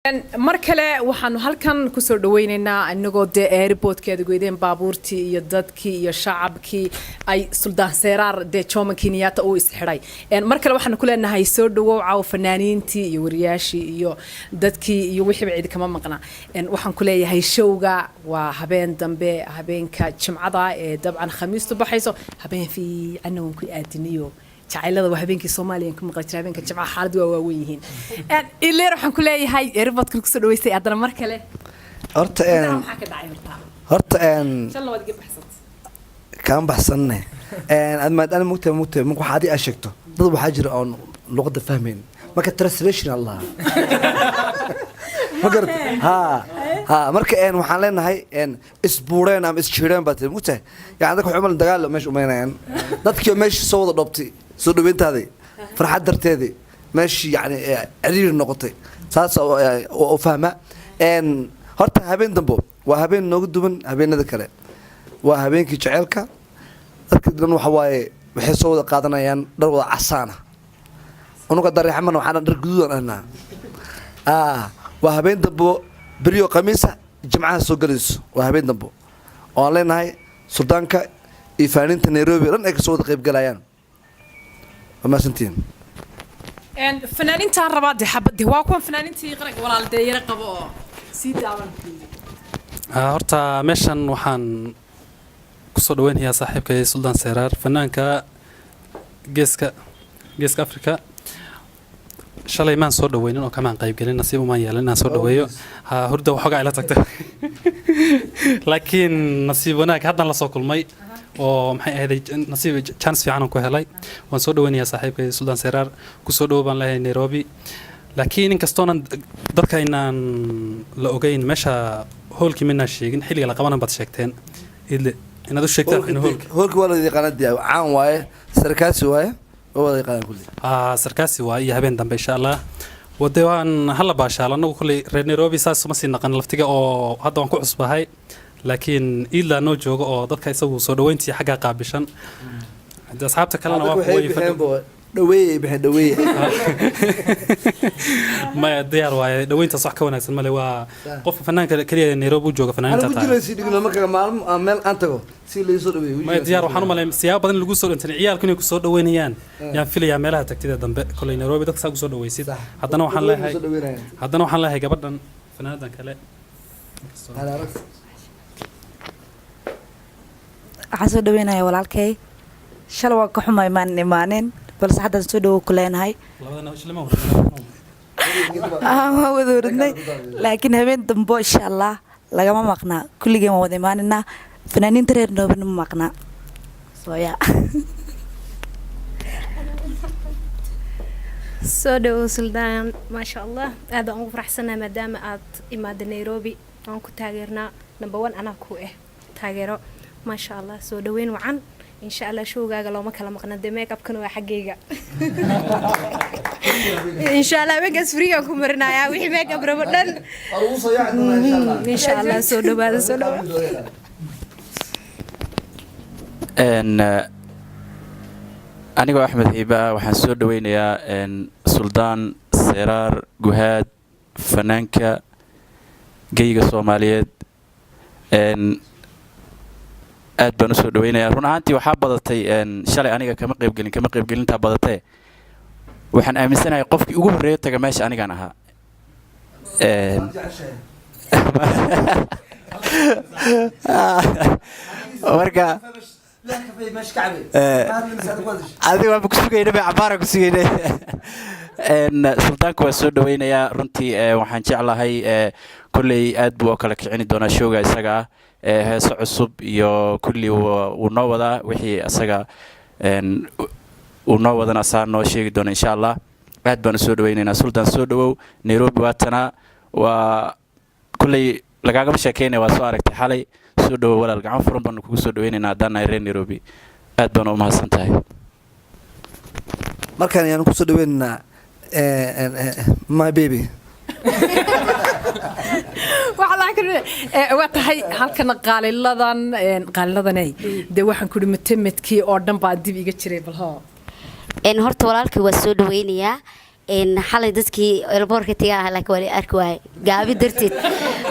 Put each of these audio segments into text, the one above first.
Mar kale waxaanu halkan kusoo dhaweyneynaa, inagoo dee airportkeeda goydeen, baabuurtii iyo dadkii iyo shacabkii ay Suldaan Seeraar dee Jomo Kenyatta uu isxidhay. Mar kale waxaanu ku leenahay soo dhawow. Caawa fanaaniintii iyo wariyaashii iyo dadkii iyo wixiiba cidi kama maqna. Waxaan ku leeyahay showga waa habeen dambe, habeenka Jimcada ee dabcan Khamiistu baxayso. Habeen fiicanna waan ku aadiniyo jacaylada, waa habeenkii Soomaaliya ku maqli jiray habeenka Jimcaha, xaaladu waa waaweyn yihiin. Ileer waxaan ku leeyahay airportka kusoo dhaweystay haddana mar kale. Horta gudaha maxaa ka dhacay horta? Horta shalna waad iga baxsat. Kaan baxsanne ad maadaama mugta marka waxa adi aad sheegto, dad waxaa jira oon luqadda fahmayn, marka translation allah ma garat. Ha ha, marka waxaan leenahay isbuureen ama isjiireen baa tiri, mugtahay. Yani dadka waxay umalin dagaal meesha umaynayaan, dadkii oo meesha soo wada dhoobtay soo dhaweyntaadii farxad darteedii meeshii yani ciriiri noqotay, saas oo fahma. Horta habeen dambo waa habeen nooga duwan habeenada kale, waa habeenkii jaceylka. Dadka dhan waxa waaye waxay soo wada qaadanayaan dhar wada casaana, unuga dareexamana waxaan dhar guduudan ahnaa. Waa habeen dambo, beriyo Khamiisa, Jimcaha soo gelayso, waa habeen dambo oo aan leenahay suldaanka iyo fanaaniinta Nairobi dhan ay kasoo wada qayb galayaan. Waa mahadsantihiin. Fanaaniintaan rabaa dee xabad, waa kuwan fanaaniintii qaranka. Walaal dee yara qabo oo sii daawan. Horta meeshan waxaan kusoo dhaweynayaa saaxiibkay Suldaan Seeraar, fanaanka geeska Africa. Shalay maan soo dhaweynin oo kamaan qaybgelin, nasiib umaan yeelan inaan soo dhaweeyo. Ha, hurda waxoogaa ila tagtay, laakiin nasiib wanaag haddaan la soo kulmay oo maxay ahayd, nasiib chance fiican aan ku helay. Waan soo dhaweynayaa saaxiibkay Suldaan Seeraar. Kusoo dhowo baan leeyahay Nairobi. Laakiin inkastoonan dadka inaan la ogeyn meesha hoolkii midnaan sheegin, xilliga la qabanan baad sheegteen. Idle inaad u sheegtaan in hoolka Hoolka waa la yaqaana dee, caan waaye, Sarkaasi waaye, waa wada yaqaanaan kulli. Sarkaasi waaye iyo habeen dambe insha Allah wade waan hala baashaal. Anagu kulley reer Nairobi saas uma sii naqan laftiga oo hadda waan ku cusbahay, laakiin iidlaa noo jooga oo dadka isagu soo dhaweyntii xaggaa qaabishan. Hadda asxaabta kalena waa waxay kuwa bixeen bo dhaweeyay bixeen, dhaweeye. Maya, diyaar waaye, dhaweyntaas wax ka wanaagsan male. Waa qofka fanaanka keliya ee Nairobi u jooga fanaaniinta anigu tahay. Jiraysi dhigno marka maalmo aan meel aan tago si laysoo dhaweeyo. Maya, diyaar. Waxaan u malay siyaabo badan in lagu soo dhintay, ciyaalku inay kusoo dhaweynayaan yaan filayaa meelaha tagtida dambe. Koley Nairobi dadka saa kusoo dhaweysid. Haddana waxaan leeyahay soo dhaweynayaan. Haddana waxaan leeyahay gabadhan fanaanadan kale. Waxaan soo dhaweynaya walaalkay. Shalay waan ka xumay maan imaanin, balse haddaan soo dhawow ku leenahay. Labadana isla ma Waan wada waradnay, laakiin habeen dambo insha Allah lagama maqnaa, kulligeen waan wada imaaninaa. Fanaaniinta reer Nairobina ma maqnaa sooya. Soo dhawow Suldaan, maasha Allah, aad baan ugu faraxsanahay maadaama aad imaada Nairobi. Waan ku taageernaa, number one anaa ku taageero. Maasha Allah, soo dhaweyn wacan. Insha Allah showgaaga looma kala maqna dee, make upkana waa xaggayga insha Allah. Haweenkaas freegaan ku marinayaa wixii make up rabo dhan insha Allah. Soo dhawaada, soo dhawaada. Anigoo Axmed Hiiba ah waxaan soo dhaweynayaa Suldaan Seeraar Guhaad, fanaanka geyga Soomaaliyeed. Aad baan usoo dhaweynayaa. Run ahaantii waxaa badatay shalay aniga kama qaybgelintaa badatee. Waxaan aaminsanahay qofkii ugu horreeya taga meesha anigaan ahaa. Marka adiga waanba kusugayna bay cabaara ku sugayna. Suldaanka waa soo dhaweynayaa runtii. Waxaan jeclahay kolley aad buu oo kala kicini doonaa showga isaga ah. Heeso cusub iyo kulli wuu noo wadaa, wixii isaga uu noo wadana saa noo sheegi doona insha Allah. Aad baan usoo dhaweynaynaa. Suldaan, soo dhawow Nairobi. Waa tanaa, waa kolley lagaagama sheekeynaya, waa soo aragtay xalay. Soo dhawow walaal, gacan furan baanu kugu soo dhaweynaynaa haddaan nahay reer Nairobi. Aad baan u mahadsan tahay. Markaan ayaan kusoo dhaweynaynaa my baby. Waa tahay halkana qaaliladan, qaaliladaney dee waxaan kuhi matemadkii oo dhan baa dib iga jiray, bal hoo. Horta walaalkii waa soo dhaweynayaa. Xalay dadkii airportka tagaa ah, laakiin waa la arki waaye gaabi darteed.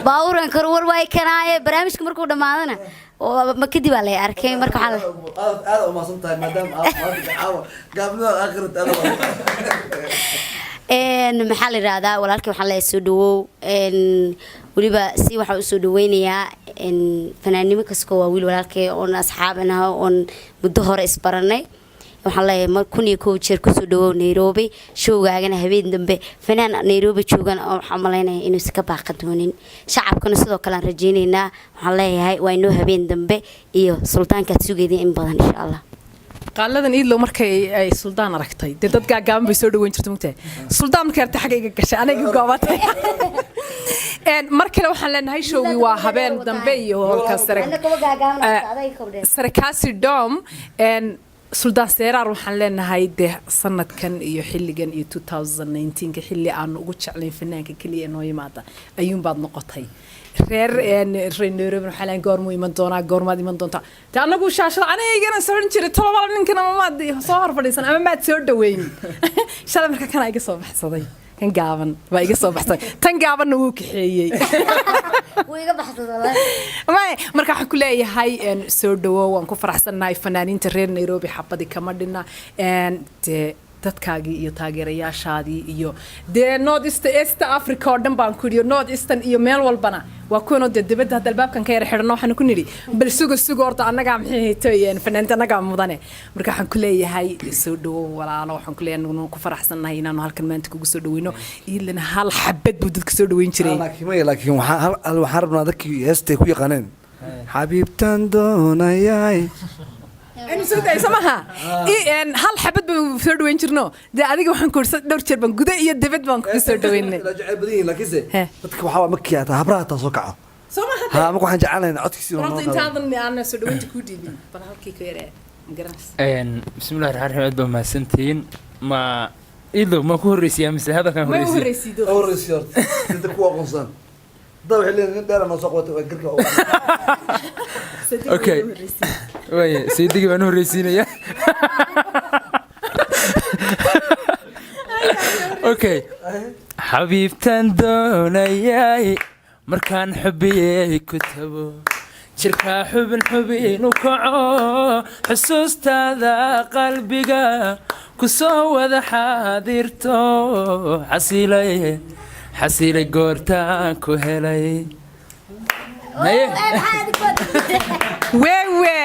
Baabuuran kor war waay kanaaye. Barnaamijka markuu dhammaadana oo ma kadib aa lay arkay. Marka waxaa Aad aad u mahadsan tahay, maadaama aad maanta caawa gaabnida aakhirat aad. Maxaa la yidhahdaa, walaalkii, waxaan leeyahay soo dhawow. Weliba si waxaan usoo dhaweynayaa fanaannimo kaskoo waa wiil walaalkay oon asxaabinaha oon muddo hore isbaranay. Waxaan leeyahay mar 1001 jeer kusoo dhawow Nairobi. Showgaagana habeen dambe fanaan Nairobi joogan oo waxaan malaynaya inuusan ka baaqan doonin. Shacabkana sidoo kale aan rajaynaynaa. Waxaan leeyahay waa inoo habeen dambe iyo suldaankaad sugeydin in badan, insha Allah. Qaaladan Iidlow markay ay suldaan aragtay, dee dad gaagaaban bay soo dhaweyn jirta, mugtahay. Suldaan markay aragtay xagga iga gashay, aniga iga goobatay. Mar kale waxaan leenahay showgii waa habeen dambe iyo hoolka sare Sarakasi Dome. Suldaan Seeraar, waxaan leenahay dee sanadkan iyo xilligan iyo 2019ka xilli aanu ugu jeclayn fanaanka keliya ee noo yimaada ayuunbaad noqotay. Reer Nairobi waxaa leen goormuu iman doonaa, goormaad iman doontaa? Dee anagu shaashada anigana soo odhan jiray, tolobala ninkan ama maad soo hor fadhiisan ama maad soo dhaweyn. Shalay marka kana iga soo baxsaday, kan gaaban baa iga soo baxsaday, tan gaabanna wuu kaxeeyey. Wuu iga baxsaday. May, marka waxaan ku leeyahay soo dhawow. Waan ku faraxsannahay. Fanaaniinta reer Nairobi xabadi kama dhina. Dee dadkaagii iyo taageerayaashaadii iyo dee North East, East Africa oo dhan baan ku yidhi, North Eastern iyo meel walbana waa kuwanoo dee dibadda hadda albaabkan ka yara xidhano. Waxaanu ku nidhi bal suga, suga horta, annagaa maxay haytoy fanaaniinta annagaa mudane. Marka waxaan ku leeyahay soo dhawow, walaalo. Waxaan ku leeyahay anaguna ku faraxsannahay inaanu halkan maanta kugu soo dhaweyno. Iidlana hal xabad buu dadka soo dhaweyn jiray. Laakiin maya, laakiin waxaan waxaan rabnaa dadkii heestay ku yaqaaneen xabiibtan doonayay. Inu soo daayso maha. Hal xabad baan soo dhaweyn jirno. Dee adiga waxaan ku idhi dhowr jeer baan guda iyo dibad baan kugu soo dhaweynay. La jecel badan yihiin, laakiinse He. dadka waxaa waa markii hataa habraha taa soo kaco. Soo maha? Ha, marka waxaan jeclaan codkiisi inuu Horta noo qaado. intaadan aan soo dhaweynta kuu dhiibin, bal halkii ka yaree ma garanaysa. Bismillahi raxmaan raxiim. Aad baa mahadsantihiin. Ma Iidow ma ku horreysiyaa mise hadalkan Ma u horreysiya? horreysiido. Horreysi horta inta ku aqoonsan dad waxay leeyihiin nin dheer noo soo qabatay waa garka. Okay, waaya, saydigii baan u horreysiinayaa. Okay. Xabiibtan doonayay markaan xubiyey ku tabo, jirkaa xubin xubin u kaco, xusuustaada qalbiga ku soo wada xaadirto, xasilay xasilay goortaan ku helay. Haye. Wewe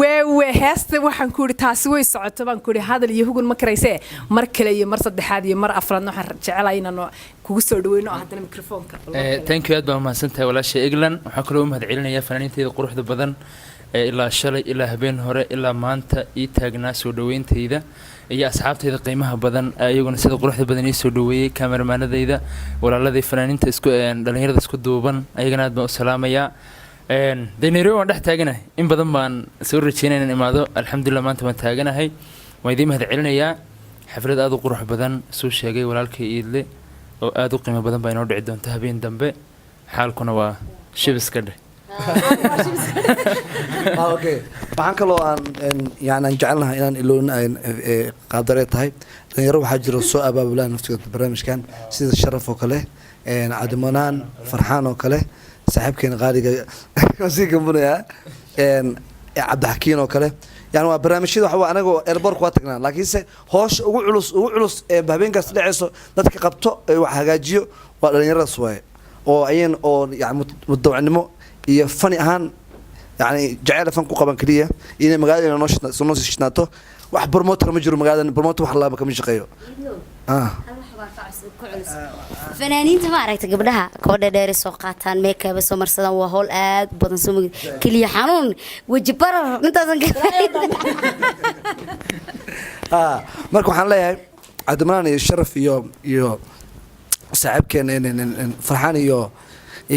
wewe, heesta waxaan ku idhi taasi way socoto baan ku idhi, hadal iyo hugun ma karaysee. Mar kale iyo mar saddexaad iyo mar afraadna waxaan jecelahay inaanu kugu soo dhaweyno oo haddana mikrofoonka. Thank you, aad baa umahadsantahay walaasha Eglan. Waxaan kaloo u mahad celinayaa fanaaniinteyda quruxda badan ee ilaa shalay, ilaa habeen hore, ilaa maanta ii taagnaa soo dhaweyntayda, iyo asxaabtayda qiimaha badan ee iyaguna sida quruxda badan ii soo dhaweeyey, kameramaanadayda, walaaladay fanaaniinta isku dhalinyarada isku duuban, ayagana aad baan u salaamayaa. Dee Nairobi waan dhex taaganahay, in badan baan soo rajeynaya inaan imaado. Alxamdulilah, maanta waan taaganahay, waan idiin mahad celinayaa. Xaflad aad u qurux badan suu sheegay walaalkay Iidle oo aad u qiimo badan baa inoo dhici doonta habeen dambe. Xaalkuna waa shibiska dheh. Okay, waxaan kaloo aan yani aan jecelnahay inaan iloon qaabdaree tahay dhalinyaro waxaa jira soo abaabulaan naftigood barnaamijkan, sida Sharaf oo kale, Cabdimanaan Farxaan oo kale, saaxiibkeena qaaliga waan sii gambanayaa, Cabdixakiin oo kale. Yani waa barnaamijyada waxa waa anagoo airportka waa tagnaa, laakiinse hoosha ugu culus, ugu culus ee habeenkaas dhaceyso dadka qabto ee wax hagaajiyo waa dhalinyaradaas waaye, oo ayan oo yani mutadawacnimo iyo fani ahaan, yani jaceyl fan ku qaban keliya inay magaalada noo sii shishnaato. Wax promoter ma jiro magaalada, promoter wax laaba kama shaqeeyo. Fanaaniinta ma aragta, gabdhaha kaba dheerdheer soo qaataan, meekaba soo marsadaan, waa howl aad u badan. Soo magi keliya xanuun, weji barar intaasan ka. Marka waxaan leeyahay Cabdimanaan iyo Sharaf iyo saaxiibkeen Farxaan iyo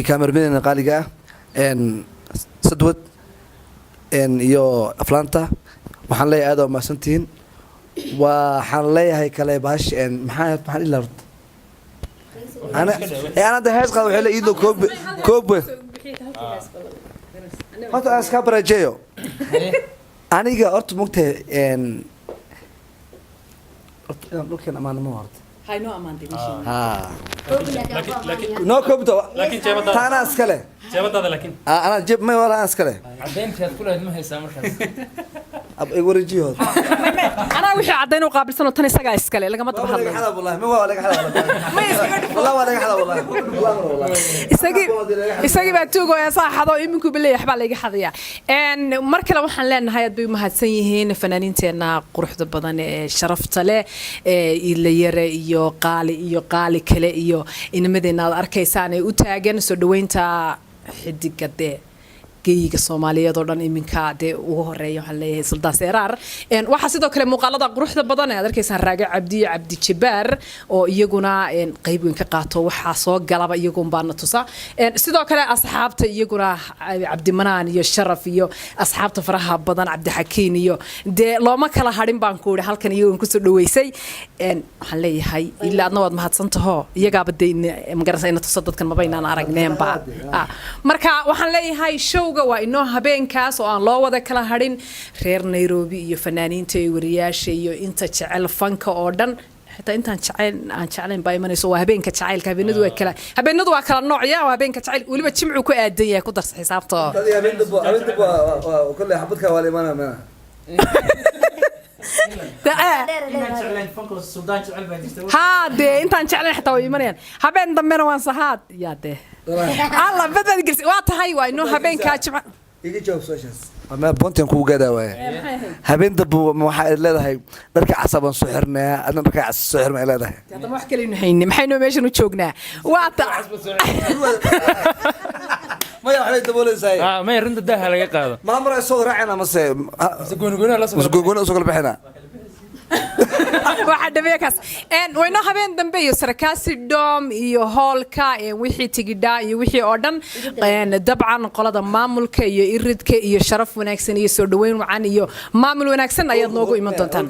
kaamermadena qaaliga ah Sadwad iyo Aflaanta, waxaan leeyahay aad waa mahadsantihiin. Waxaan leeyahay kale bahash maxaa dhihi lahaa horta? Ana hadda hees qaad waxay le iidoo koob koob horta aan iska barajeeyo. Aniga horta mogtahay. Horta inaan dhulkeen ammaano ma horta. Haynoo ammaantay meesha. Ha, noo koobto. Laakiin jeebadaada. Ta anaa iskale. Jeebadaada laakiin. Ah, anaa jeeb may wala anaa iskale. Caddayntii aad ku lahayd ma haysaa markaas? Ab igu wareejiyood. Anaa wixii caddayn u qaabilsanoo tan isagaa iskale lagama daba Waa laga hadlayo. xadaa wallahi, ma waa laga xadaa wallahi. Ma iskaga dhufo. Wallahi waa laga xadaa wallahi. Wallahi wallahi. Isagii baa tuugaya saaxado iminku baleeyahay waxbaa layga xadayaa. Mar kale waxaan leenahay aad bay u mahadsan yihiin fanaaniinteenna quruxda badan ee sharafta leh ee Ilayare iyo Qaali iyo Qaali kale iyo inamadeenna aad arkaysaan ee u taagan soo dhaweynta xidiga dee geyiga Soomaaliyeed oo dhan iminka dee ugu horeeya, waxaan leeyahay Suldaan Seeraar. Waxaa sidoo kale muuqaalada quruxda badan ee aad arkaysaan Raage Cabdi iyo Cabdi Jabaar oo iyaguna qayb weyn ka qaato, waxaa soo galaba iyagun baana tusa. Sidoo kale asxaabta iyaguna Cabdimanaan iyo Sharaf iyo asxaabta faraha badan, Cabdixakiin iyo dee looma kala hadhin baan ku idhi halkan iyagun kusoo dhaweysay. Waxaan leeyahay ilaa adna waad mahadsantaho, iyagaaba dee magaranaysa ina tuso dadkan mabaynaan aragneenba. Marka waxaan leeyahay showga waa inoo habeenkaas oo aan loo wada kala hadhin, reer Nairobi iyo fanaaniinta iyo wariyaasha iyo inta jecel fanka oo dhan, xitaa intaan jecel aan jeclayn baa imanayso. Waa habeenka jacaylka. Habeenadu waa kala noocya. Waa habeenka jacayl, weliba jimcuu ku aadan yahay, ku darsa xisaabta. Adiga habeen dab waa kolley xabadka waa la imaanaya meelaha. Haa dee, intaan jeclayn xitaa way imanayaan habeen dambena. Waan sahaad yaa dee alla badbaad gelsi waa tahay, waa inoo habeenkaa jimca. Iga jawaab su'aashaas. Waa meel bontian kugu gaadaa waaye. Habeen dambe ma waxaa leedahay dharka casa baan soo xirnayaa, adna dharka cas soo xirma ay leedahay? Haddama wax kaleynu hayni, maxaynu meeshan u joognaa? Waa ta Maya, waxbay daboolaysaa. Ah, maya, runta daaha laga qaado. Mala mar ay soo raacayna mase Mise gooni-gooni la soo mase gooni usoo kala bixina? Waxaa dhameeya kaas. Waynoo habeen dambe iyo Sarakaasi Dhoom iyo hoolka, wixii tigidhaa iyo wixii oo dhan. Dabcan qolada maamulka iyo iridka iyo sharaf wanaagsan iyo soo dhaweyn wacan iyo maamul wanaagsan ayaad noogu iman doontaan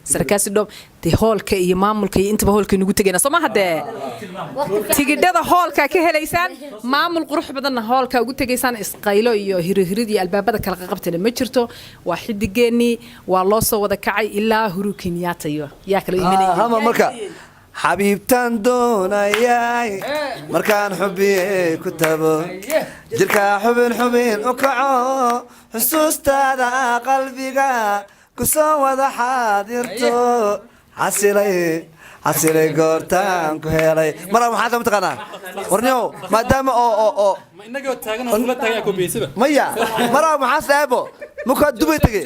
Sarakaasi Dhoom. Dee hoolka iyo maamulka iyo intaba hoolka nugu tegayna soo maha? Dee tigidhada hoolka ka helaysaan, maamul qurux badanna hoolka ugu tegaysaan. Isqaylo iyo hirihirid iyo albaabada kala qaqabtana ma jirto. Waa xidigeennii, waa loo soo wada kacay ilaa Huru Kenyatta iyo yaa kala imanaya. Hama marka xabiibtaan doonayay markaan xubiyey ku tabo jirkaa xubin xubin u kaco, xusuustaada qalbiga kusoo wada xaadirto, xasilay xasilay goortaan ku helay. Mara maxaa mataqaanaa warniow maadaama oo Ma inagoo taagan oo kula taagan koobiyeysiba? Maya, mara maxaas dhaabo markaa Dubay tegey,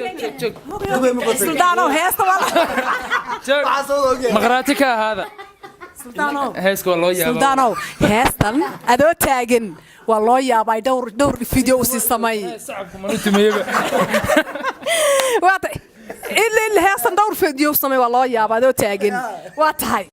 Dubay markuu tegey. Suldaanow, heesta waa Waxaa soo wada ogyahay. Maqraati ka ahaada. Suldaanow. Heeska waa loo yaabaa. Suldaanow, heestan adoo taagan waa loo yaabay, dhowr dhowr video usii samay. Sacabku manu tumeyaba. Waa tahay ila heestan dhowr video samay, waa loo yaabaa adoo taagan waa tahay.